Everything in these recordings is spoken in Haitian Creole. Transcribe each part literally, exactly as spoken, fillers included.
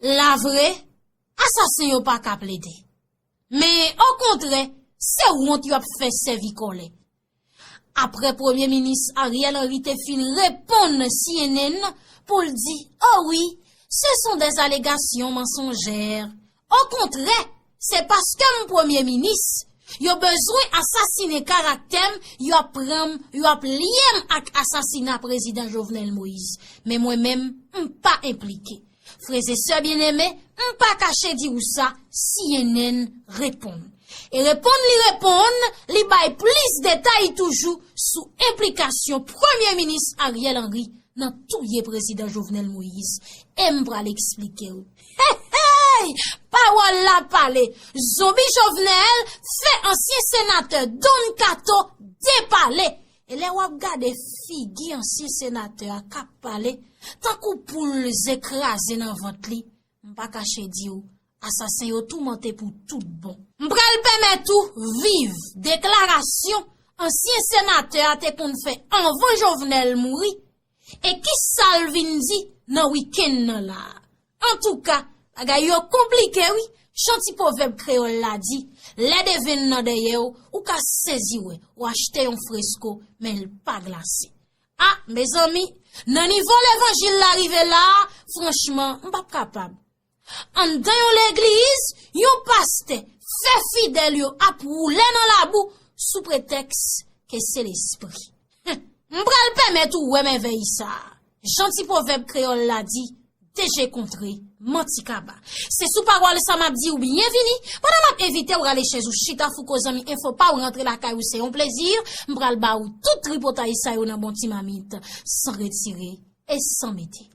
La vre, asasen yo pa ka plede. Men, okontrè, se wont y ap fè sèvi kòlè. Apre Premye Minis Ariel Henry te fin reponn C N N pou l di, oh wi, ce sont des allégations mensongères. Okontrè, se paske m Premye Minis, yo bezwen asasinen karaktè m, y ap pran m, y ap lye m ak asasina Prezidan Jovenel Moïse. Men mwen menm, m pa enplike. Freze sè byeneme, m pa kache di w sa, C N N reponn. E reponn li reponn, li bay plis detay toujou sou enplikasyon Premye Minis Ariel Henry nan touye Prezidan Jovenel Moïse. E m pral eksplike w. Hey, hey! Pawòl la pale. Zonbi Jovenel fè ansyen senatè Don Kato depale. E lè w ap gade figi ansyen senatè a k ap pale, tankou poul ze kraze nan vant li, m pa kache di w, asasen yo toumante pou tout bon. M pral pèmèt ou viv deklarasyon ansyen senatè a te konn fè anvan Jovenel mouri, e kisa l vin di nan wikenn nan la a. Antouka, bagay yo konplike wi. Jan ti pwovèb kreyòl la di, lè devenn nan dèyè w, ou ka sezi wè, ou achte yon fresko, men l pa glase. A, mezanmi, nan nivo levanjil la rive la a, franchman, m p ap kapab. Anndan yon legliz, yon pastè fè fidèl yo ap woule nan labou sou pretèks ke se lespri. Hum, m pral pèmèt ou wè mèvèy sa a. Jan ti pwovèb kreyòl la di, deje kontre, manti kaba. Se sou pawòl sa m ap di w byenvini, pandan m ap envite w rale chèz ou chita Fouco Zanmi Enfo pa w rantre lakay ou se yon plezi, m pral ba w tout tripotay sa yo nan bon ti mamit, san retire e san mete.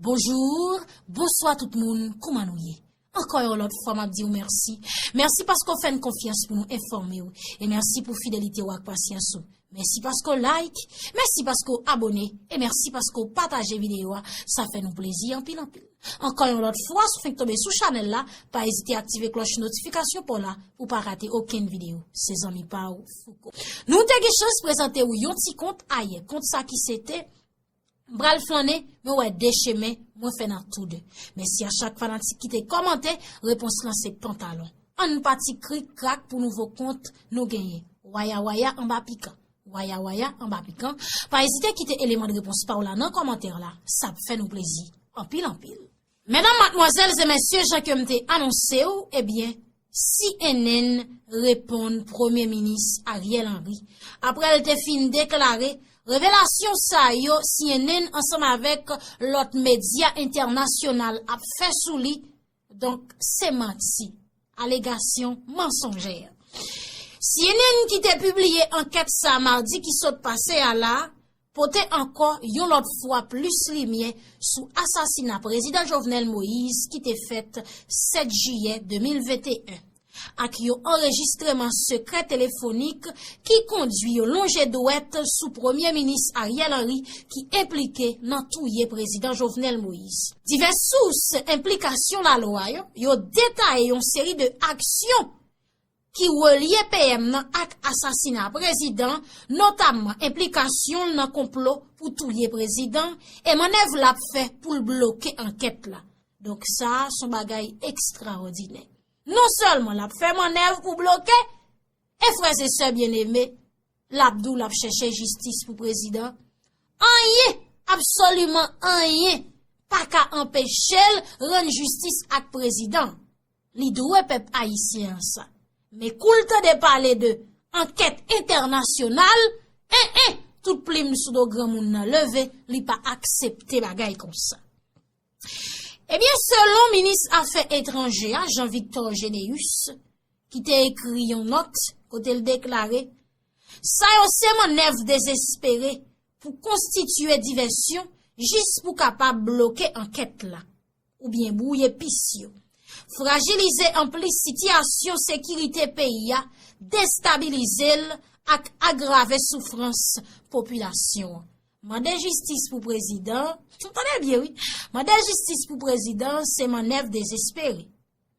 Bonjou, bonswa tout moun, kouman nou ye? Ankò yon lòt fwa, m ap di w mèsi. Mèsi paske w fè n konfyans pou nou enfòme w. E mèsi pou fidelite w ak pasyans ou. Mèsi paske w like, mèsi paske w abone, e mèsi paske w pataje videyo a. Sa fè nou plezi anpil anpil. Ankò yon lòt fwa, si w fenk tonbe sou chanèl la, pa ezite aktive klòch notifikasyon pa w la pou w pa rate okenn videyo. Se zanmi pa w, Fouco. Nou te gen chans prezante w yon ti kont ayè. Kont sa ki se te M pral flannen, mwen wè de chemen, mwen fè nan tou de. Mèsi a chak fanatik ki te kòmante, repons lan se pantalon. Ann pati krik krak pou nouvo kont nou genyen. Waya waya anba pikan. Waya waya anba pikan. Pa ezite kite eleman de repons pa w la nan kòmantè la. Sa ap fè nou plezi. Anpil anpil. Medam, madmwazèl e mesye, jan ke m te anonse w, ebyen, C N N reponn Premye Minis Ariel Henry. Apre l te fin deklare, revelasyon sa yo C N N ansanm avèk lòt medya entènasyonal ap fè sou li, donk, se manti, alegasyon mansonjè. C N N ki te pibliye ankèt sa madi ki sot pase a la, pote ankò yon lòt fwa plis limyè sou asasina Prezidan Jovenel Moïse ki te fèt sèt jiyè de mil venteyen, ak yon anrejistreman sekrè telefonik ki kondui yo lonje dwèt sou Premye Minis Ariel Henry ki enplike nan touye Prezidan Jovenel Moïse. Divès sous enplikasyon lalwa yo, yo detaye yon seri de aksyon ki relye P M nan ak asasina prezidan, notamman enplikasyon l nan konplo pou touye prezidan e mannèv l ap fè pou l bloke ankèt la. Donk sa a se yon bagay ekstraòdinè. Non sèlman l ap fè mannèv pou bloke, e frè e sè byeneme, l ap di w l ap chèche jistis pou prezidan. Anyen, absoliman anyen, pa ka anpeche l rann jistis ak prezidan. Li dwe pèp ayisyen an sa. Men kou l tande pale de ankèt entènasyonal, en en, tout plim sou do granmoun nan leve, li pa aksepte bagay konsa. Ebyen, selon minis afè etranje a, Jean Victor Généus, ki te ekri yon nòt kote l deklare, sa yo se mannèv dezespere pou konstitye divèsyon jis pou kapab bloke ankèt la, oubyen bwouye pis yo, frajilize anplis sitiyasyon sekirite peyi a, destabilize l ak agrave soufrans popilasyon an. Mande jistis pou prezidan, tande byen wi, mande jistis pou prezidan se mannèv dezespere.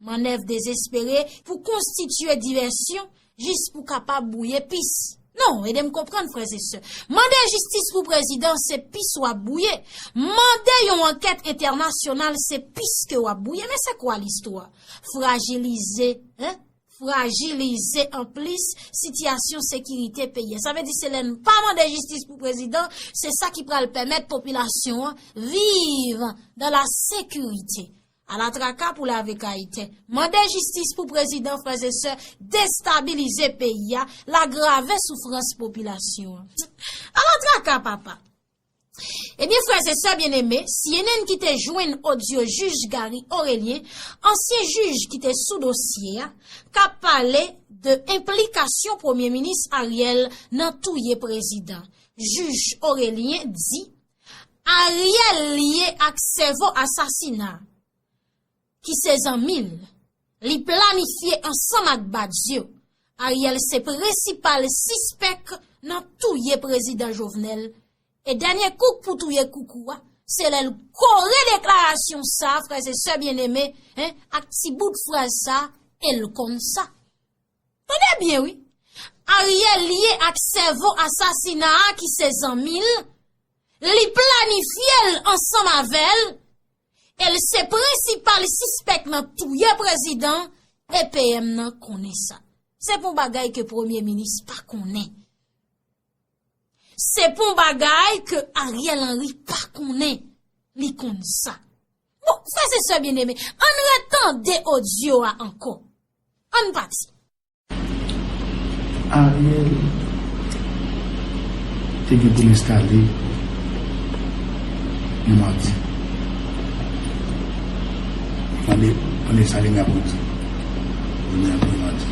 Mannèv dezespere pou konstitye divèsyon jis pou kapab bwouye pis. Non, ede m konprann, frè e sè. Mande jistis pou prezidan, se pis w ap bouye. Mande yon ankèt entènasyonal, se pis ke w ap bouye. Men se kwa listwa? Frajilize, en? Frajilize anplis sitiyasyon sekirite peyi a. Sa vle di se lè n pa mande jistis pou prezidan, se sa ki pral pèmèt popilasyon an viv dans la sécurité. Ala traka pou lave kayitè. Mande jistis pou prezidan, frè e sè, destabilize peyi a, l agrave soufrans popilasyon an. Ala traka, papa. Ebyen, frè e sè byeneme, C N N ki te jwenn odyo jij Gary Orelien, ansyen jij ki te sou dosye a, k ap pale de enplikasyon Premye Minis Ariel nan touye prezidan. Jij Orelien di, Ariel lye ak sèvo asasina ki se zanmi l, li planifye ansanm ak Badio. Ariel se prensipal sispèk nan touye prezidan Jovenel. E dènye kouk pou touye koukou a, se lè l kore deklarasyon sa, frè e sè byeneme, en, ak ti bout fraz sa, e l konn sa. Tande byen, wi. Ariel lye ak sèvo asasina a ki se zanmi l, li planifye l ansanm avè l, e l se prensipal sispèk nan touye prezidan, e P M nan konnen sa. Se pa yon bagay ke premye minis pa konnen. Se pa yon bagay ke Ariel Henry pa konnen. Li konn sa. Bon, frè e sè byeneme, ann retande odyo a ankò. Ann pati. Ariel te gen pou l enstale yon madi. Mande, mande enstale mèkredi. Jounen an pou madi.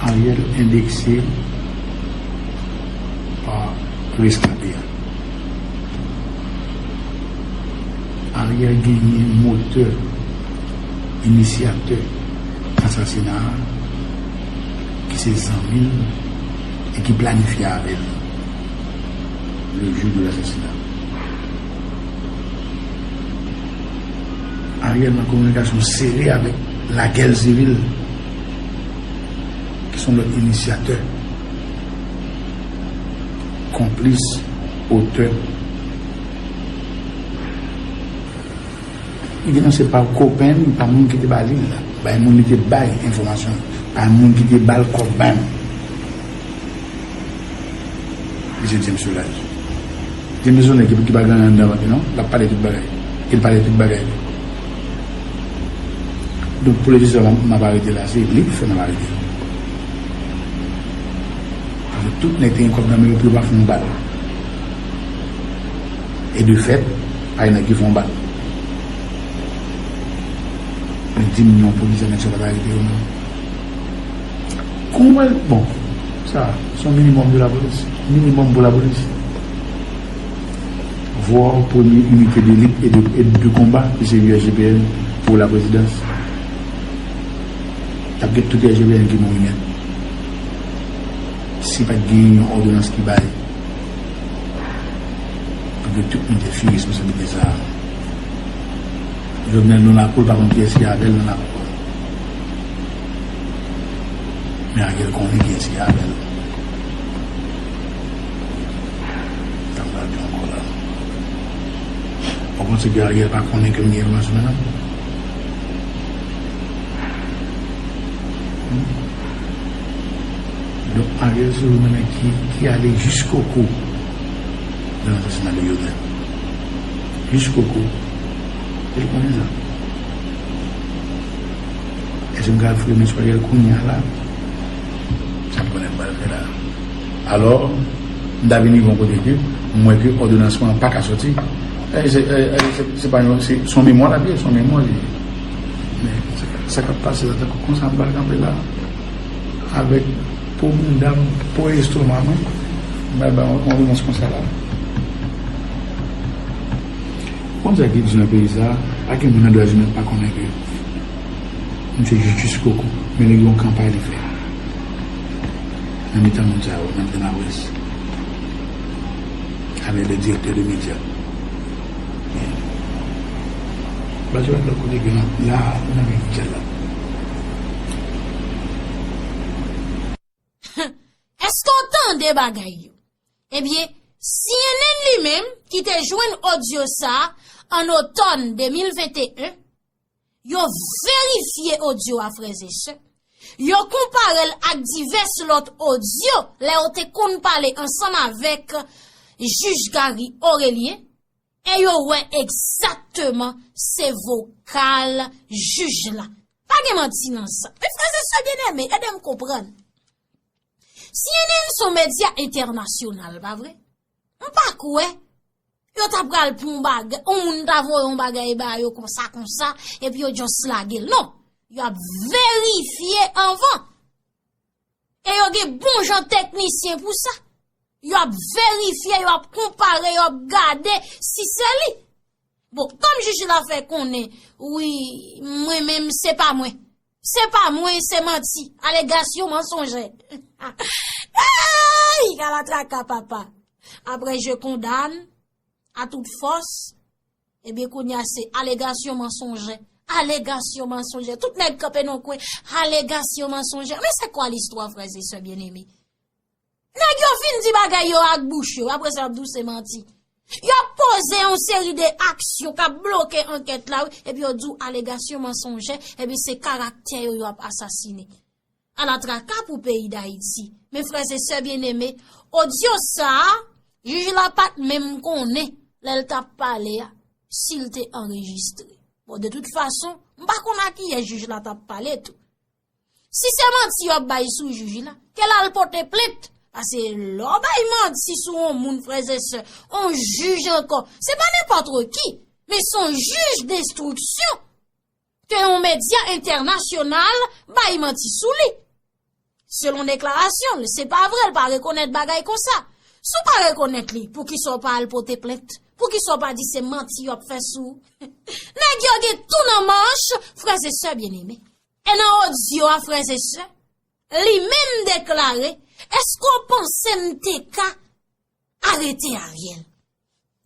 Ariel endekse pa reskape a. Ariel genyen motè, inisyatè asasina a, ki se zanmi l e ki planifye avè l le jour de l'assassinat. Ariel nan kominikasyon sere avèk Lagèl Sivil, ki se yon lòt inisyatè, konplis, otè. Li denonse pa kopen, pa moun ki te ba li l la, bay moun li te bay enfòmasyon, pa moun ki te ba l kòb menm. Li se James Solages. James se yon nèg ki, ki pa gen anyen anndan vant li non, l ap pale tout bagay. E l pale tout bagay. Donk pou rezon sa m ap arete la, se li ki fè m al arete l. Paske tout nèg te gen kòb nan men yo pou yo pa fè yon bal. E de fèt, pa gen nèg ki fè yon bal. Men di m non, poukisa nèg sa pa t arete yo non. Kòman, bon, sa, se yon minimòm de la polis. Minimòm pou la polis. Vwa premye inite delit e de, e de konba ki se U S G P N pou la prezidans. T ap gen tout U S G P N ki mouri nèt. Si pa t gen yon òdonans ki bay, pou ke tout moun te fini responsablite sa a. Jovenel nan lakou l pa konn kiyès ki avè l nan lakou l. Men Ariel konnen kiyès ki avè l. Sa m pral di ankò la. Ou panse ke Ariel pa konnen ke m gen enfòmasyon nan men m? Donk Ariel se yon nèg ki, ki ale jiskoko nan asasina de Jovenel. Jiskoko. E l konnen sa. Èske m ka foure men sou Ariel kounye a la? Sa m konnen m pral fè la. Alò, m ta vin rive yon kote ke m wè ke òdonans mwen an pa ka sòti. E se, e, e, se, se pa yon, se, se yon memwa l ap ye, se yon memwa li ye. Men, sa, sa k ap pase la, tankou konsa m pral kanpe la, avèk po mounda m, po estoma mwen, m pral bay yon, yon remons konsa la. Ou konn sa ki di nan peyi sa a, pa gen moun nan dwa imen k pa konnen ke misye jis, jis koko, men li gen yon kanpay li fè. Nan mitan moun sa yo, nan Grann Wès. Avèk le direktè de medya. Baz yo pa t lòt kote ke nan, la, nan medya la. bagay yo. Ebyen, C N N li menm ki te jwenn odyo sa a an otòn de mil venteyen, yo verifye odyo a, frè e sè. Yo konpare l ak divès lòt odyo lè yo te konn pale ansanm avèk jij Gary Orélien, e yo wè egzakteman se vokal jij la. Pa gen manti nan sa. Men frè e sè byeneme, ede m konprann. C N N se yon medya entènasyonal, pa vre? M pa kwè yo ta pral pran yon bagay, yon moun ta voye yon bagay ba yo konsa, konsa, epi yo just lage l. Non, y ap verifye anvan. E yo gen bon jan teknisyen pou sa. Y ap verifye, y ap konpare, y ap gade si se li. Bon, kòm jij la fè konnen, wi, mwen menm, se pa mwen. Se pa mwen, se manti. Alegasyon mansonjè. Ay, kalatraka, papa. Après, je condamne à toute force. Ebyen, kounye a, se alegasyon mansonjè. Alegasyon mansonjè. Tout nèg kanpe nan kwen. Alegasyon mansonjè. Men se kwa listwa, frè e sè byeneme? Nèg yo fin di bagay yo ak bouch yo, apre sa, y ap di w se manti. Y ap poze yon seri de aksyon k ap bloke ankèt la, wi, epi yo di w alegasyon mansonjè, epi se karaktè yo yo ap asasinen. Alatraka pou peyi Dayiti. Men frè e sè byeneme, odyo sa a, jij la pa t menm konnen lè l t ap pale a, si l te anrejistre. Bon, de tout fason, m pa konn a kiyès jij la t ap pale tou. Si se manti y ap bay sou jij la, ke l al pote plent. Paske lè w bay manti sou yon moun, frè e sè, yon jij ankò, se pa nenpòt ki, men se yon jij enstriksyon ke yon medya entènasyonal bay manti sou li. Selon deklarasyon l, se pa vre, l pa rekonèt bagay konsa. Si w pa rekonèt li, poukisa w pa al pote plent? Poukisa w pa di se manti y ap fè sou ou? Nèg yo gen tou nan manch, frè e sè byeneme. E nan odyo a, frè e sè, li menm deklare, èske w panse m te ka arete Ariel?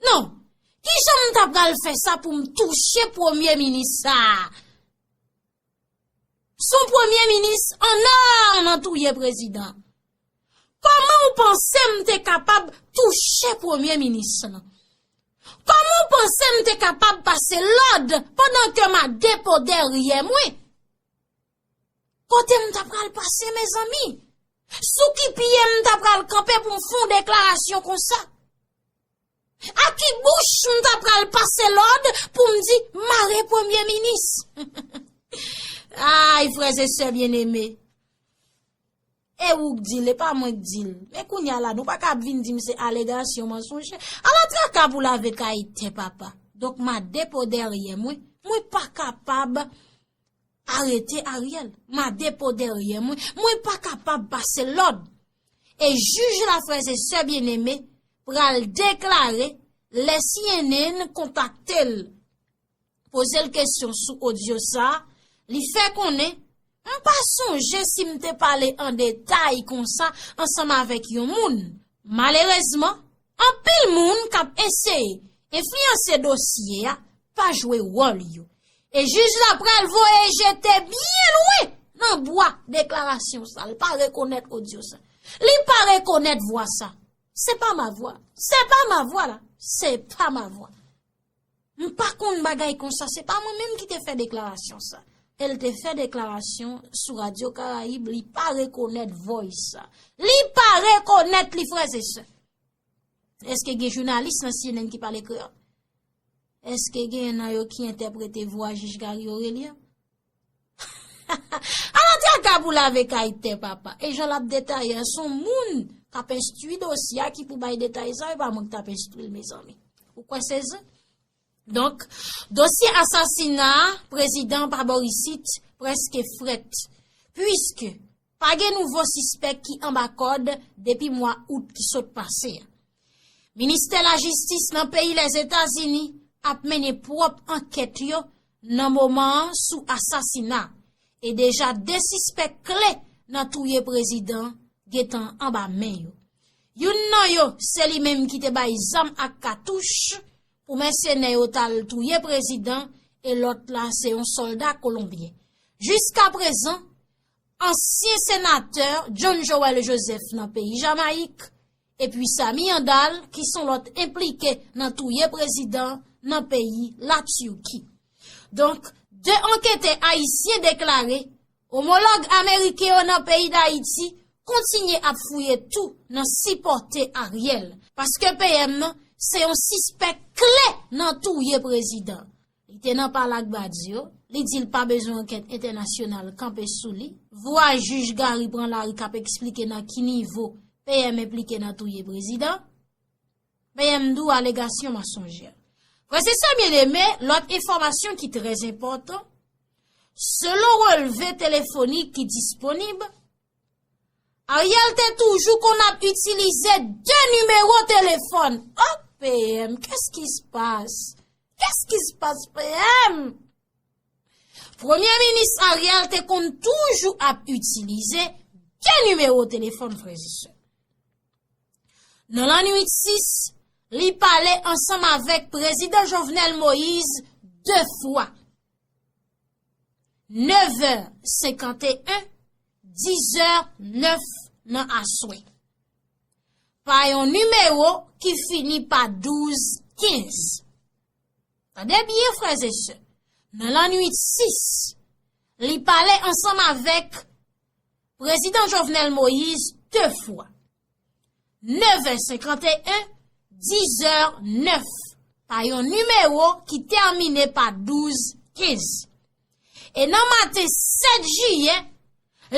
Non. Kijan m ta pral fè sa pou m touche premye minis sa a? Se yon premye minis an ar nan touye prezidan. Kòman w panse m te kapab touche premye minis lan? Kòman w panse m te kapab pase lòd pandan ke m a de po dèyè mwen? Kote m ta pral pase, mezanmi? Sou ki pye m ta pral kanpe pou m fè yon deklarasyon konsa? A ki bouch m ta pral pase lòd pou m di mare premye minis? Ay, frè e sè byeneme. E ou k di l, e pa mwen k di l. Men kounye a la, nou pa ka ap vin di m se alegasyon mansonjè. Ala traka pou lave kay tè papa. Donk, m a de po dèyè mwen, mwen pa kapab arete Ariel. M a de po dèyè mwen, mwen pa kapab pase lòd. E jij la, frè e sè byeneme, pral deklare lè C N N kontakte l, poze l kesyon sou odyo sa a, li fè konnen, m pa sonje si m te pale an detay konsa ansanm avèk yon moun. Malerezman, anpil moun k ap eseye enfliyanse dosye a pa jwe wòl yo. E jij la pral voye jete byen lwen nan bwa deklarasyon sa. Li pa rekonèt odyo sa. Li pa rekonèt vwa sa. C'est pas ma voix. C'est pas ma voix la. C'est pas ma voix. M pa konn bagay konsa. Se pa mwen menm ki te fè deklarasyon sa. E l te fè deklarasyon sou Radyo Karayib, li pa rekonèt voice sa. Li pa rekonèt li, frè e sè. Èske gen jounalis nan C N N ki pale kreyòl? Èske gen nan yo ki entèprete vwa jij Gary Orélien? Ala traka pou lave kay tè papa. E jan l ap detaye a, se yon moun k ap enstwi dosye a ki pou bay detay sa, e pa mwen k t ap enstwi l, mezanmi. Ou kwè se zen? Donk, dosye asasina prezidan pa bò isit prèske frèt, piske pa gen nouvo sispèk ki anba kòd depi mwa out ki sot pase a. Ministè Lajistis nan peyi Lèzetazini ap mennen pwòp ankèt yo nan moman an sou asasina, e deja de sispèk kle nan touye prezidan gentan anba men yo. Youn nan yo, se li menm ki te bay zam ak katouch pou mèsenè yo t al touye prezidan, e lòt la se yon sòlda kolonbyen. Jiskaprezan, ansyen senatè John Joël Joseph nan peyi Jamayik, epi Sami Handal, ki se yon lòt enplike nan touye prezidan nan peyi Latiki. Donk, de anketè ayisyen deklare omològ ameriken yo nan peyi Dayiti kontinye ap fouye tou nan sipòte Ariel, paske P M nan se yon sispèk kle nan touye prezidan. Li te nan pale ak Badio, li di l pa bezwen ankèt entènasyonal kanpe sou li. Vwa jij Gary pran lari k ap eksplike nan ki nivo P M enplike nan touye prezidan. P M di w alegasyon mansonjè. Frè e sè byeneme, lòt enfòmasyon ki trè enpòtan, selon relve telefonik ki disponib, Ariel te toujou konn ap itilize de nimewo telefòn. Oh, P M, qu'est-ce qui se passe? Qu'est-ce qui se passe, P M? Premye minis Ariel te konn toujou ap itilize de nimewo telefòn, frè e sè. Nan lannwit sis, li pale ansanm avèk prezidan Jovenel Moïse de fwa. Nevè senkanteyen, dizè nèf nan aswè. Pa yon nimewo ki fini pa douz kenz. Tande byen, frè e sè. Nan lannwit sis, li pale ansanm avèk prezidan Jovenel Moïse de fwa. Nevè senkanteyen, dizè nèf, pa yon nimewo ki tèmine pa douz kenz. E nan maten sèt jiyè,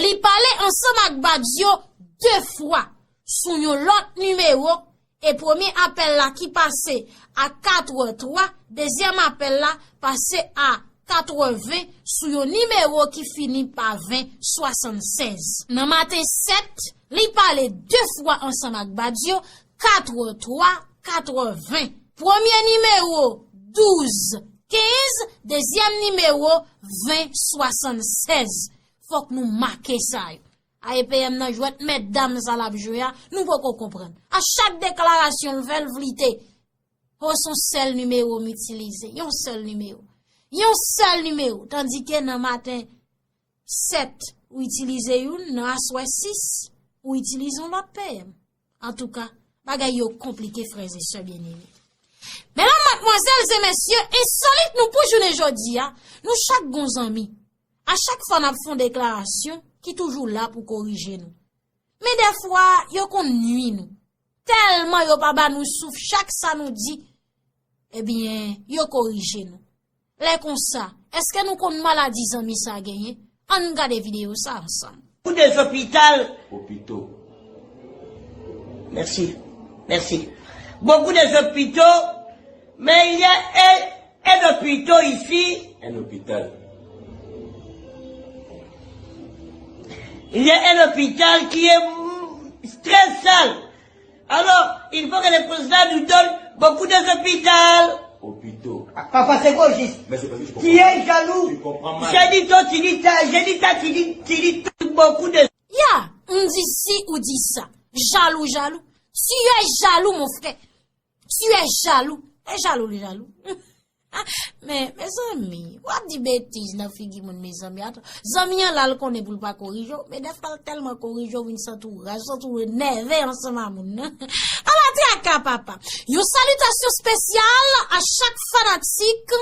li pale ansanm ak Badio de fwa sou yon lòt nimewo, e premye apèl la ki pase a katrè twa, dezyèm apèl la pase a katreven sou yon nimewo ki fini pa ven swasannsèz. Nan maten sèt, li pale de fwa ansanm ak Badio, katrè twa, katreven. Premye nimewo, douz kenz, dezyèm nimewo, ven swasannsèz. Fòk nou make sa yo. A E P M nan jwèt mètdam sa l ap jwe a, nou poko konprann. A chak deklarasyon l fè, l flite. Ho, se yon sèl nimewo m itilize, yon sèl nimewo. Yon sèl nimewo, tandike nan maten sèt, ou itilize youn, nan aswè sis, ou itilize yon lòt P M. Antouka, bagay yo konplike, frè e sè byeneme. Medam, madmwazèl e mesye, ensolit nou pou jounen jodi a, nou chak gon zanmi. A chak fwa n ap fè yon deklarasyon, ki toujou la pou korije nou. Men dèfwa, yo konn nwi nou. Tèlman yo pa ba nou souf, chak sa nou di, ebyen, yo korije nou. Lè konsa, èske nou konn maladi zanmi sa genyen? Ann gade videyo sa ansanm. Beaucoup des hôpitaux. Hôpitaux. Merci. Merci. Beaucoup des hôpitaux, mais il y a un, un hôpital ici. Un hôpital. Il y a un hôpital qui est, mm, très sale. Alors, il faut que le président nous donne beaucoup d'hôpitaux. Hôpitaux. Papa, c'est quoi juste? Mais c'est parce que tu comprends pas. Tu es jaloux. Tu comprends mal. J'ai dit toi, tu dis ça, j'ai dit ça, tu dis, tu dis beaucoup de... Ya, m di si ou di sa. Jalou, jalou. Tu es jaloux, mon frère. Tu es jaloux. E jalou, li jalou. Men, mezanmi, w ap di betiz nan figi moun, mezanmi. Atann, zanmi an la, l konnen pou l pa korije w, men dèfwa l tèlman korije w, vin santi w raz, santi w enève ansanm a moun nan. Ala traka, papa. Yon salitasyon espesyal a chak fanatik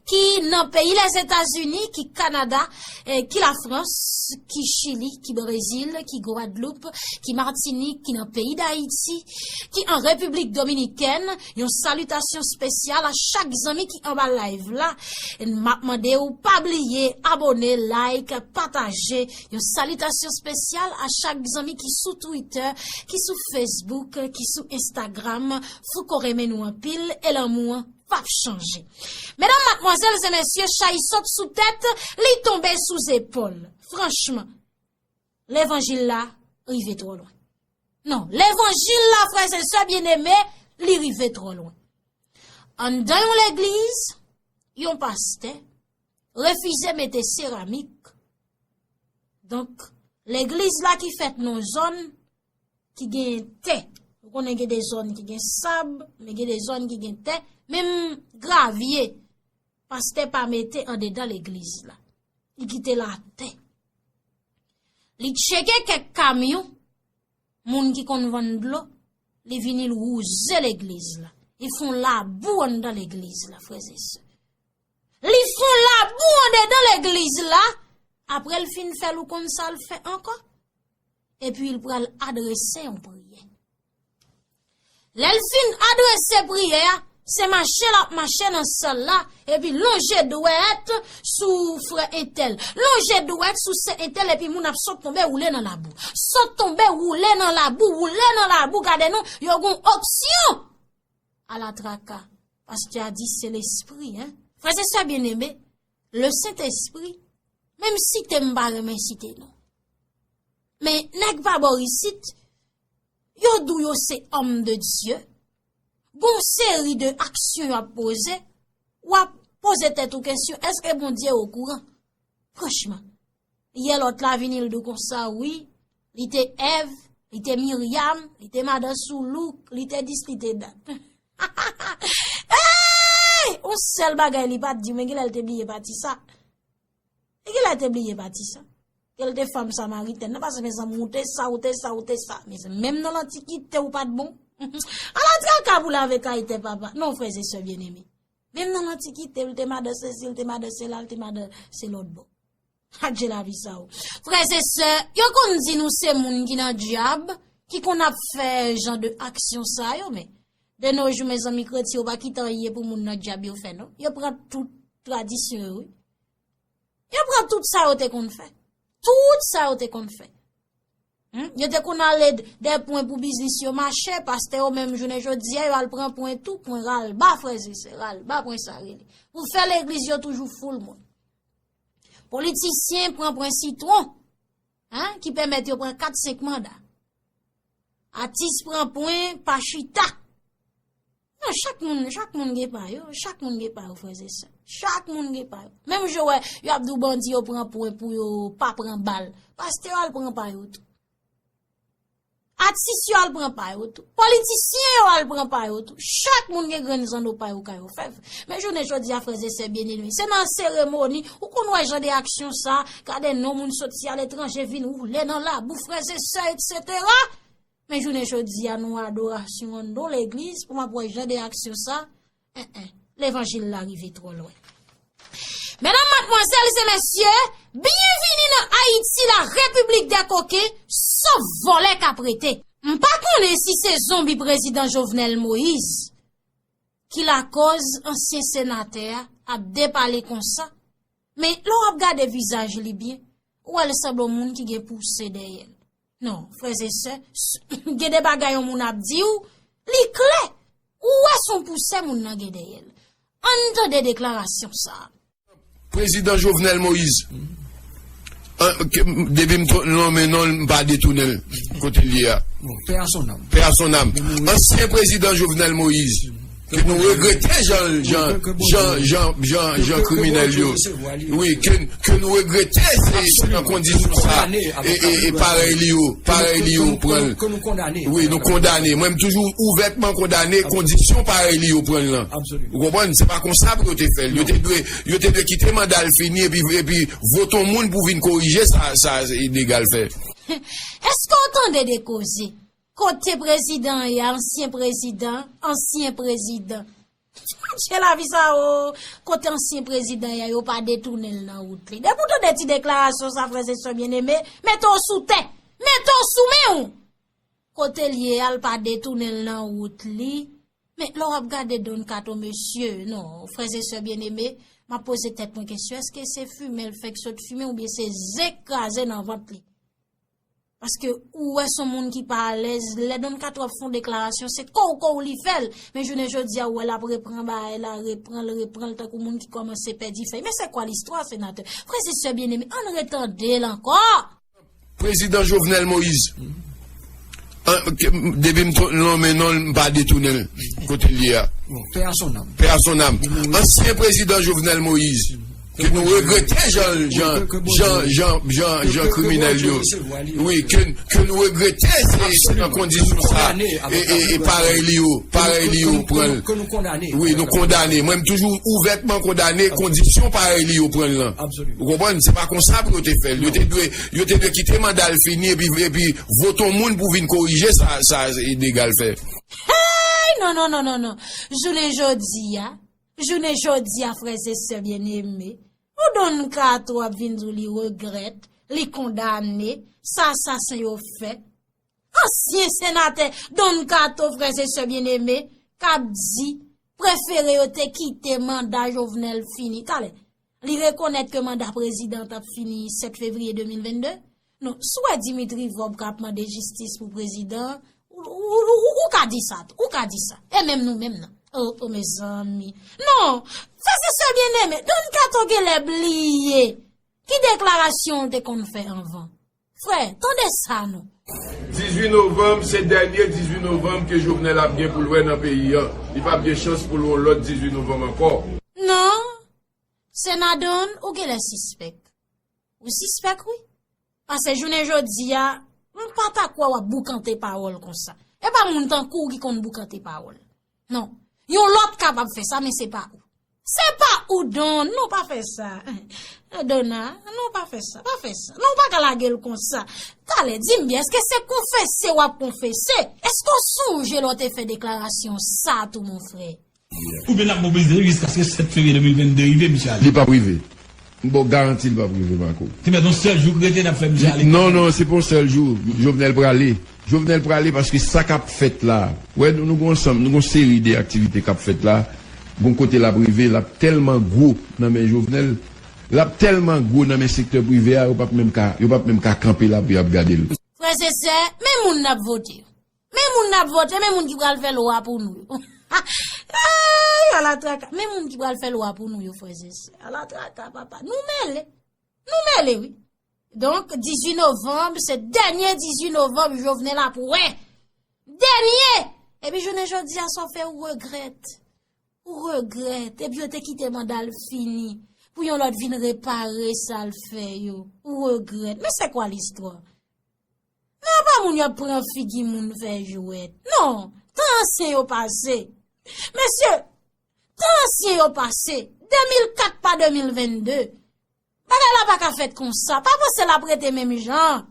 ki nan peyi Lèzetazini, ki Kanada, eh, ki Lafrans, ki Chili, ki Brezil, ki Gwadloup, ki Matinik, ki nan peyi Dayiti, ki an Repiblik Dominikèn. Yon salitasyon espesyal a chak zanmi ki anba live la. M ap mande w pa bliye abòne, like, pataje. Yon salitasyon espesyal a chak zanmi ki sou Twitter, ki sou Facebook, ki sou Instagram. Fouco renmen nou anpil e lanmou an p ap chanje. Medam, madmwazèl e mesye, chay sot sou tèt, li tonbe sou zepòl. Franchman, levanjil la rive twò lwen. Non, levanjil la, frè e sè byeneme, li rive twò lwen. Anndan yon legliz, yon pastè refize mete seramik. Donk, legliz la ki fèt nan yon zòn ki gen tè. Ou konnen gen de zòn ki gen sab, men gen de zòn ki gen tè. Menm gravye, pastè pa mete andedan legliz la. Li kite l atè. Li tcheke kèk kamyon, moun ki konn vann dlo, Li vini, l wouze legliz la. Li fè yon labou anndan legliz la, frè e sè. Li fè yon labou andedan legliz la. Apre l fin fè l, ou konn sa l fè ankò? Epi l pral adrese yon priyè. Lè l fin adrese priyè a, se mache l ap mache nan sal la, epi lonje dwèt sou frè entèl, lonje dwèt sou sè entèl, epi moun ap sot tonbe woule nan labou. Sot tonbe woule nan labou, woule nan labou, gade non, yo gon onksyon. Ala traka, pastè a di se lespri, en. Frè e sè byeneme, le Sentespri, menm site m pa renmen site non. Men nèg pa bò isit, yo di w yo se òm de Dye, gon seri de aksyon y ap poze, w ap poze tèt ou kesyon, èske Bondye okouran? Franchman, yè lòt la vini l di w konsa, wi, li te Èv, li te Miryam, li te madan Soulouk, li te dis, li te dat. Ey! Yon sèl bagay li pa t di w, men genlè l te bliye pati sa. E genlè te bliye pati sa. Genlè te fanm samaritèn nan, paske mezanmi, ou te sa, ou te sa, ou te sa. Mezanmi, menm nan lantikite ou pa t bon. Ala traka pou lave kay tè papa. Non, frè e sè byeneme. Menm nan lantikite, l te madan sesi, l te madan sela, l te madan se lòt bò. Adje lavi sa o. Frè e sè, yo konn di nou se moun ki nan dyab, ki konn ap fè jan de aksyon sa yo, men de nos jours, mezanmi, kretyen yo pa kite anyen pou moun nan dyab yo fè, non. Yo pran tout tradisyon yo, wi. Yo pran tout sa yo te konn fè. Tout sa yo te konn fè. Hmm? Yo te konn ale d-, dè pwen pou biznis yo mache, pastè yo menm jounen jodi a, yo al pran pwen tou, pwen ralba, frè e sè, ralba, pwen sa rele. Pou fè legliz yo toujou foul moun. Politisyen pran pwen sitwon, hein, ki pèmèt yo pran kat, senk manda. Atis pran pwen pa chita. Non, chak moun, chak moun gen pa yo, chak moun gen pa yo, frè e sè. Chak moun gen pa yo. Menm jan w wè, yo ap di w bandi yo pran pwen pou yo pa pran bal. Pastè yo al pran pa yo tou. Atis yo al pran pa yo tou. Politisyen yo al pran pa yo tou. Chak moun gen grenn zanno pa yo kay òfèv. Men jounen jodi a, frè e sè byeneme, se nan seremoni, ou konn wè jan de aksyon sa, gade non moun soti aletranje vin woule nan labou, frè e sè, etsetera. Men jounen jodi a, nou adorasyon an, nou legliz, pou m ap wè jan de aksyon sa, en, en, levanjil la rive twò lwen. Medam, madmwazèl e mesye, byenvini nan Ayiti, la repiblik dè koken, sof vòlè k ap rete. M pa konnen si se zonbi prezidan Jovenel Moïse ki lakòz ansyen senatè a ap depale konsa, men lè w ap gade vizaj li byen, ou wè l sanble yon moun ki gen pouse dèyè l. Non, frè e sè, s-, gen de bagay yon moun ap di w, li klè. Ou wè se yon pouse moun nan gen dèyè l. Ann tande deklarasyon sa a. Prezidan Jovenel Moïse. An, ke, depi m to-, nonmen non l, m pa detounen l. Kote l ye a? Bon, paix à son âme. Paix à son âme. Ansyen prezidan Jovenel Moïse. Ke nou regrete jan, jan, jan, jan, jan, jan kriminèl yo. Wi, ke, ke nou regrete se, se nan kondisyon sa. E, e, e parèy li yo, parèy li yo pran l. Wi, nou kondane. Mwen, m toujou ouvètman kondane kondisyon parèy li yo pran l lan. Ou konprann? Se pa konsa pou yo te fè l. Yo te dwe, yo te dwe kite manda l fini epi, epi vote yon moun pou vin korije sa, sa, dega l fè. Èske w tande de koze? Kote prezidan an ye a, ansyen prezidan, ansyen prezidan. Adje lavi sa o, kote ansyen prezidan an ye a, yo pa detounen l nan wout li. Depi w tande ti deklarasyon sa, frè e sè byeneme, mete w sou tè, mete w sou men w. Kote l ye a, l pa detounen l nan wout li. Men lè w ap gade Don Kato, mesye, non, frè e sè byeneme, m ap poze tèt mwen kesyon, èske se fimen l fèk sot fimen oubyen se zen k kraze nan vant li? Paske ou wè se yon moun ki pa alèz, lè Don Kato ap fè yon deklarasyon, se kow kow li fè l. Men jounen jodi a, ou wè l ap repran bagay la, repran l, repran l, tankou moun ki kòmanse pèdi fèy. Men se kwa listwa, senatè? Frè e sè byeneme, ann retande l ankò. Prezidan Jovenel Moïse. An, ke, depi m to-, nonmen non l, m pa detounen l. Kote l ye a? Bon, paix à son âme. Paix à son âme. Ansyen prezidan Jovenel Moïse. Ke nou regrete jan, jan, jan, jan, jan, jan kriminèl yo. Wi, ke, ke nou regrete se, se nan kondisyon sa. E, e, e parèy li yo, parèy li yo pran l. Wi, nou kondane. Mwen, m toujou ouvètman kondane kondisyon parèy li yo pran l lan. Ou konprann? Se pa konsa pou yo te fè l. Yo te dwe, yo te dwe kite manda l fini epi, epi vote yon moun pou vin korije sa, sa, dega l fè. Non, non, non, non, non. Jounen jodi a, jounen jodi a, frè e sè byeneme, ou Don Kato ap vin di w li regrèt, li kondane, sa asasen yo fè. Ansyen senatè Don Kato, frè e sè byeneme, k ap di prefere yo te kite manda Jovenel fini. Talè, li rekonèt ke manda prezidan t ap fini sèt fevriye de mil vennde. Non, si w wè Dimitri Vorbe k ap mande jistis pou prezidan, ou, ou, ou, ou, ou ka di sa tou, ou ka di sa. E menm nou menm nan. O, o, mezanmi. Non, frè e sè byeneme, Don Kato genlè bliye ki deklarasyon l te konn fè anvan. Frè, tande sa non. Dizuit novanm, se dènye dizuit novanm ke Jovenel ap gen pou l wè nan peyi an. Li p ap gen chans pou l wè yon lòt dizuit novanm ankò. Non, Senadon, ou genlè sispèk. Ou sispèk, wi. Paske jounen jodi a, m pa ta kwè w ap boukante pawòl konsa. E pa moun tankou w ki konn boukante pawòl. Non. Yon lòt kapab fè sa, men se pa ou. Se pa ou, Don. Non, pa fè sa. Donna, non, pa fè sa. Pa fè sa. Non, ou pa ka lage l konsa. Talè, di m byen, èske se konfese w ap konfese? Èske w sonje lè w te fè deklarasyon sa tou, mon frè? Oubyen l ap mobilize l jiskaske sèt fevriye de mil vennde rive, misye ale. Li p ap rive. M ba w garanti li p ap rive, Marco. Te mèt yon sèl jou k rete n ap fè misye ale. Non, non, se pa yon sèl jou. Jovenel prale. Jovenel prale paske sa k ap fèt la. Wè, nou, nou gon ansanm, nou gon seri de aktivite k ap fèt la. Gon kote l ap rive, l ap tèlman gwo nan men Jovenel. L ap tèlman gwo nan men sektè prive a, yo p ap menm ka, yo p ap menm ka kanpe la pou y ap gade l. Frè e sè, men moun n ap vote yo. Men moun n ap vote, men moun ki pral fè lwa pou nou yo. Ay, ala traka. Men moun ki pral fè lwa pou nou yo, frè e sè. Ala traka, papa. Nou mele. Nou mele, wi. Donk, dizuit novanm, se dènye dizuit novanm Jovenel ap wè. Dènye! Epi jounen jodi a, sa w fè, ou regrèt. Ou regrèt. Epi yo te kite manda l fini. Pou yon lòt vin repare sa l fè yo. Ou regrèt. Men se kwa listwa? Men apa moun yo ap pran figi moun fè jwèt? Non, tan ansyen yo pase. Mesye, tan ansyen yo pase. De mil kat pa de mil vennde. Bagay la pa ka fèt konsa. Pa panse l ap rete menm jan.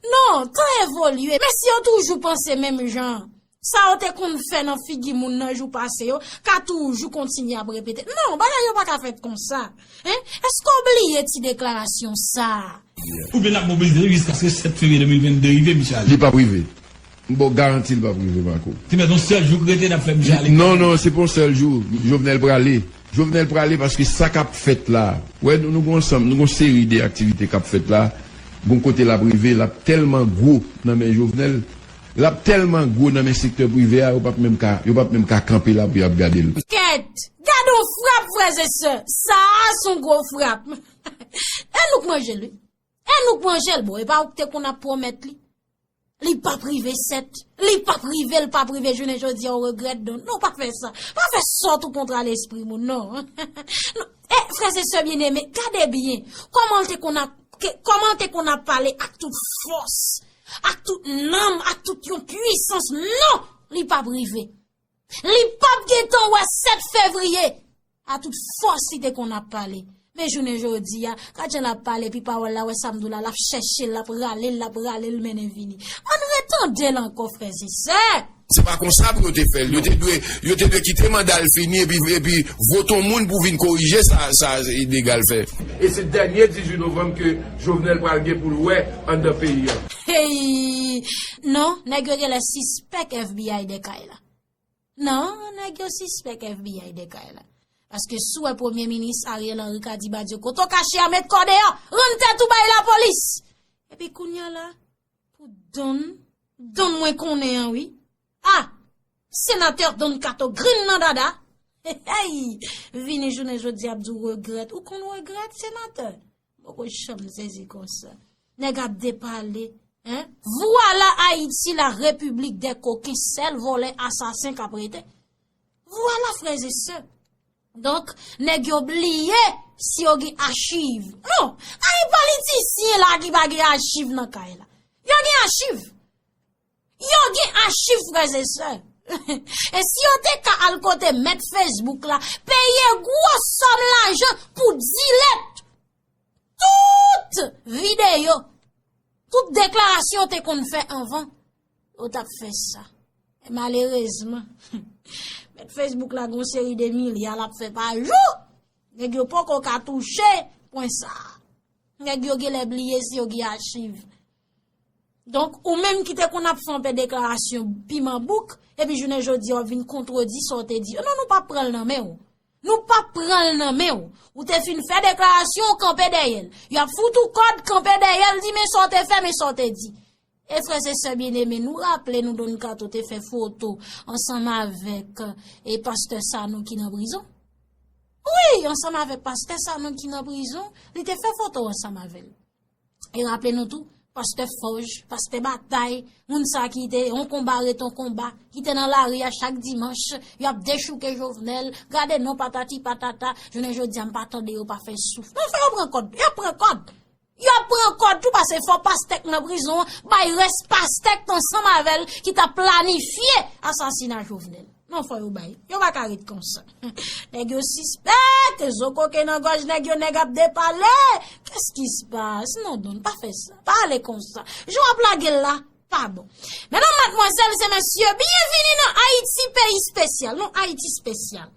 Non, tan evolye. Men si yo toujou panse menm jan, sa yo te konn fè nan figi moun nan jou pase yo, ka toujou kontinye ap repete. Non, bagay yo pa ka fèt konsa. Hein? Èske w bliye ti deklarasyon sa a? Oubyen n ap mobilize l jiskaske sèt fevriye de mil vennde rive, misye ale. Li p ap rive. M ba w garanti li p ap rive, Marco. Te mèt yon sèl jou k rete n ap fè misye ale. Non, non, se pa yon sèl jou. Jovenel prale. Jovenel prale paske sa k ap fèt la. Wè, nou, nou gon ansanm, nou gon seri de aktivite k ap fèt la. Gon kote l ap rive, l ap tèlman gwo nan men Jovenel. L ap tèlman gwo nan men sektè prive a, yo p ap menm ka, yo p ap menm ka kanpe la pou y ap gade l. Kèt! Gade yon frap, frè e sè! Sa a s on gwo frap! E nou k manje l, wi. E nou k manje l, bon, e pa ou k te konn ap pwomèt li. Li p ap rive sèt, li p ap rive, l p ap rive jounen jodi a, ou regrèt don. Non, pa fè sa. Pa fè sòt ou kontra lespri moun, non. Non. E, frè e sè byeneme, gade byen. Kòman l te konn ap, ke, kòman l te konn ap pale ak tout fòs, ak tout nanm, ak tout yon pwisans. Non! Li p ap rive. Li p ap gentan wè sèt fevriye. A tout fòs li te konn ap pale. Men jounen jodi a, gad jan l ap pale, epi pawòl la, wè sa m di w la, l ap chèche l, l ap rale l, l ap rale l, mennen vini. Ann retande l ankò, frè e sè. Se pa konsa pou yo te fè l. Yo te dwe, yo te dwe kite manda l fini epi, epi vote yon moun pou vin korije sa, sa dega l fè. E se dènye dizuit novanm ke Jovenel pral gen pou l wè anndan peyi a. Hey! Non, nèg yo genlè sispèk FBI dèyè kay la. Non, nèg yo sispèk FBI dèyè kay la. Paske si w wè Premye Minis Ariel Henry ka di Badio, kote w kache a, met kò deyò, rann tèt ou bay lapolis. Epi kounye a la, pou Don, Don mwen konnen an wi. A! Senatè Don Kato grenn nan dada. Hey! Vini jounen jodi a ap di w regrèt. Ou konn regrèt, senatè? M poko janm sezi konsa. Nèg ap depale, hein? Vwala Ayiti, la repiblik dè koken, sèl vòlè asasen k ap rete. Vwala, frè e sè. Donk, nèg yo bliye si yo gen achiv. Non, pa gen politisyen la ki pa gen achiv nan kay la. Yo gen achiv. Yo gen achiv, frè e sè. E si yo te ka al kote mèt Facebook la, peye gwo sòm lajan pou delete tout videyo, tout deklarasyon yo te konn fè anvan, yo t ap fè sa. Malerezman, mèt Facebook la gon seri de milya l ap fè pa jou. Nèg yo poko ka touche pwen sa a. Nèg yo genlè bliye si yo gen achiv. Donk, ou menm ki te konn ap fè anpè deklarasyon piman bouk, epi jounen jodi a w ap vin kontredi sa w te di yo. Non, nou p ap pran l nan men w. Nou p ap pran l nan men w. Ou te fin fè deklarasyon, w kanpe dèyè l. Y ap fout ou kòd, kanpe dèyè l, di men sa w te fè, men sa w te di. E frè e sè byeneme, nou raple nou Don Kato te fè foto ansanm avèk, e, pastè Sanon ki nan prizon. Wi, ansanm avèk pastè Sanon ki nan prizon, li te fè foto ansanm avè l. E raple nou tou, pastè Fòj, pastè Batay, moun sa ki te yon konba ret yon konba, ki te nan lari a chak dimanch, y ap dechouke Jovenel, gade non patati patata, jounen jodi a m pa tande yo pa fè souf. Non, fò yo pran kòd, y ap pran kòd. Y ap pran kòd tou, paske fò pastè k nan prizon an bay rès pastè k t ansanm avè l ki t ap planifye asasina Jovenel. Non, fò yo bay. Yo pa ka ret konsa. Nèg yo sispèk, zo koke nan gòj nèg yo, nèg ap depale. Qu'est-ce qui se passe? Non, Don, pa fè sa. Pa ale konsa. Jan w ap lage l la, pa bon. Medam, madmwazèl e mesye, byenvini nan Ayiti, peyi espesyal. Non, Ayiti espesyal.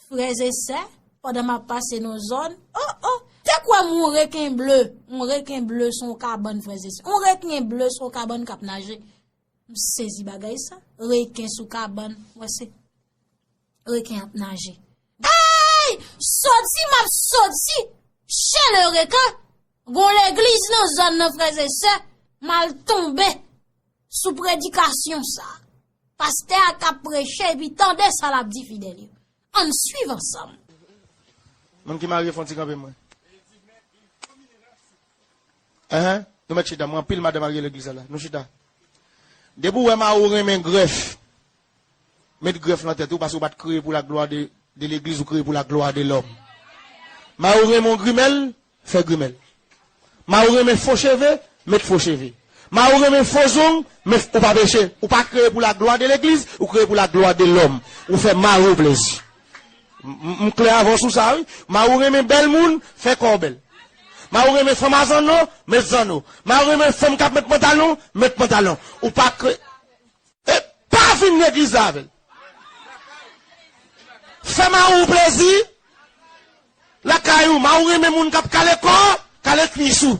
Frè e sè, pandan m ap pase nan zòn, oh, oh, te kwè m yon reken ble, yon reken ble sou yon kabann, frè e sè. Yon reken ble sou yon kabann k ap naje. M sezi bagay sa. Reken sou kabann, wè se reken ap naje. Ey! Soti, m ap soti chez le requin. Gon legliz nan zòn nan, frè e sè, m al tonbe sou predikasyon sa. Pastè a k ap preche, epi tande sa l ap di fidèl yo. Ann swiv ansanm. Moun ki marye fè yon ti kanpe mwen. Enhen, nou mèt chita, mwen anpil madanm marye legliz la la. Nou chita. Depi w wè mari w renmen grèf, met grèf nan tèt ou, paske w pa t kreye pou la glwa de, de legliz, ou kreye pou la glwa de lòm. Mari w renmen yon grimèl, fè grimèl. Mari w renmen fo cheve, met fo cheve. Mari w renmen fo zong, men ou pa peche. Ou pa kreye pou la glwa de legliz, ou kreye pou la glwa de lòm. Ou fè mari w plezi. M, m, m klè avè w sou sa, wi. Mari w renmen bèl moun, fè kò w bèl. Mari w renmen fanm a zanno, met zanno. Mari w renmen fanm k ap met pantalon, met pantalon. Ou pa kre-, e pa vin legliz la avè l. Fè mari w plezi. Lakay ou, mari w renmen moun k ap kale kò, kale kwis ou.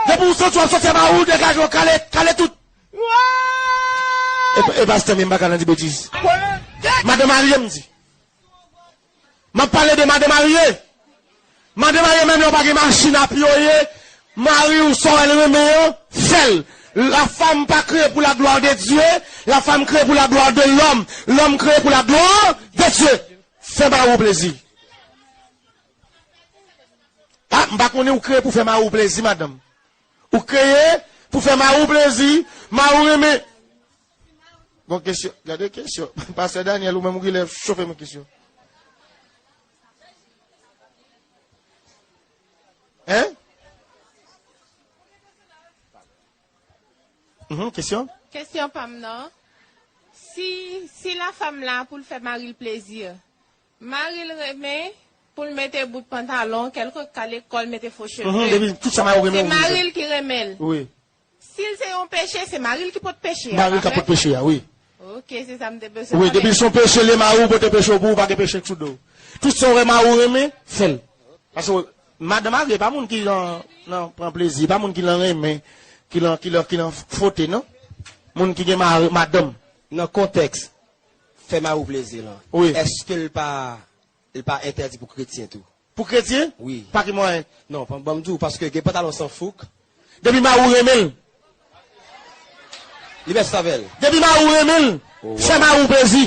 Depi w santi w ap sòti a mari w, degaje w, kale, kale tout. E, e pastè m, m pa ka nan di betiz. Madan marye m di. M ap pale de madan marye. Madan marye, menm lè w pa gen machin ap yoye, mari w sa w wè l renmen an, fè l. La femme pas créée pour la gloire de Dieu, la femme créée pour la gloire de l'homme, l'homme créé pour la gloire de Dieu. Fè mari w plezi. Ah, m pa konnen ou kreye pou fè mari w plezi, madanm. Ou kreye pou fè mari w plezi, mari w renmen. Bon kesyon, gade kesyon. Pastè Daniel, ou menm ou genlè chofe mwen kesyon. Hein? Mhm, kesyon? Kesyon pa m nan, si, si la femme la pou l fè mari l plezi, mari l renmen pou l mete bout pantalon, kèlke kale kò l, mete fo cheve. Mhm, depi tout sa mari w renmen, se mari l ki renmen l. Wi. Si l se yon peche, se mari l ki pot peche a, mari l ka pot peche a, wi. Ok, se sa m te bezwen konnen. Wi, depi l se yon peche, lè mari w pote peche w pou ou, pa gen peche k sou do w. Tout sa w wè mari w renmen, fè l. Paske madan marye pa moun ki nan, nan pran plezi, pa moun ki nan renmen, ki nan, ki nan, ki nan fote, non. Moun ki gen mari, madanm. Nan kontèks fè mari w plezi lan, wi, èske l pa, li pa entèdi pou kretyen tou? Pou kretyen? Wi. Pa ki mwayen? Non, ban, ban m di w, paske gen pantalon san fouk. Depi mari w renmen l. Li bèst avè l. Depi mari w renmen l, oh, fè mari w plezi.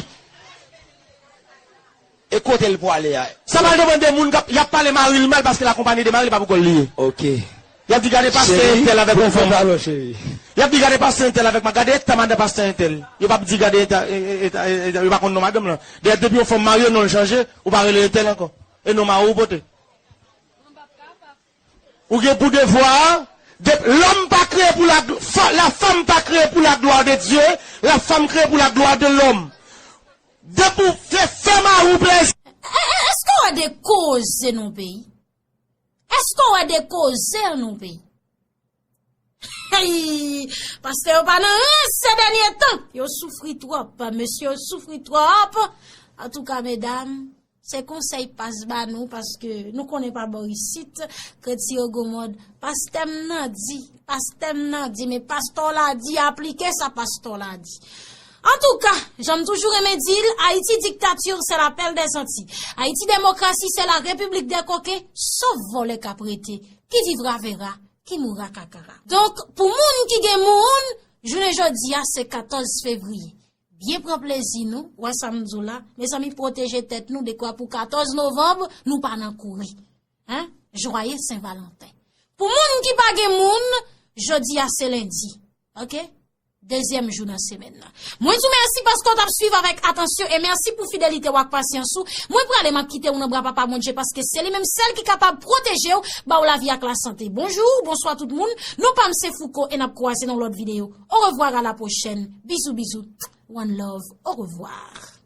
E kote l pwale a? Sa pral depann de moun k ap, y ap pale mari l mal paske l akonpaye de mari l, pa pou kò l li ye. Ok. Y ap di gade pastè entèl avèk yon fanm. Cheri, bout pantalon, cheri. Y ap di gade pastè entèl avèk ma-, gade eta madan pastè entèl. Yo p ap di gade eta, e, e, eta, e, eta, yo pa konn non madanm lan. Dayè depi yon fanm marye, non l chanje, ou pa rele entèl ankò. E non mari w pote. Ou gen pou devwa, de, l'homme pas créé pour la gl-, fa-, la femme pas créée pour la gloire de Dieu, la femme créée pour la gloire de l'homme. Depi w fè, fè mari w plezi. E, e, èske w wè de koze nan peyi? Èske w wè de koze nan peyi? Hey! Pastè yo pa nan rans se dènye tan. Yo soufri twòp, mesye, yo soufri twòp. Antouka, medam, se konsèy pas ba nou, paske nou konnen pa bò isit, kretyen yo gwo mòd. Pastè m nan di, pastè m nan di, men pastè w la di, aplike sa pastè w la di. Antouka, jan m toujou renmen di l, Ayiti diktatir, se lapèl dèzanti. Ayiti demokrasi, se la repiblik dè koken, sof vòlè k ap rete, qui vivra verra, qui mourra kakara. Donk, pou moun ki gen moun, jounen jodi a, se katòz fevriye. Byen pran plezi nou, wè sa m di w la, mezanmi, pwoteje tèt nou, dekwa pou katòz novanm, nou pa nan kouri. Hein? Joyeux Saint Valentin. Pou moun ki pa gen moun, jodi a se lendi. Oke? Dezyèm jou nan semèn nan. Mwen di w mèsi paske w t ap swiv avèk atansyon e mèsi pou fidelite w ak pasyans ou. Mwen prale, m ap kite w nan bra Papa Bondye paske se li menm sèl ki kapab pwoteje w, ba w lavi ak lasante. Bonjou, bonswa tout moun. Non pa m se Fouco e n ap kwaze nan lòt videyo. Au revoir, à la prochaine. Bizou, bizou. One love. Au revoir.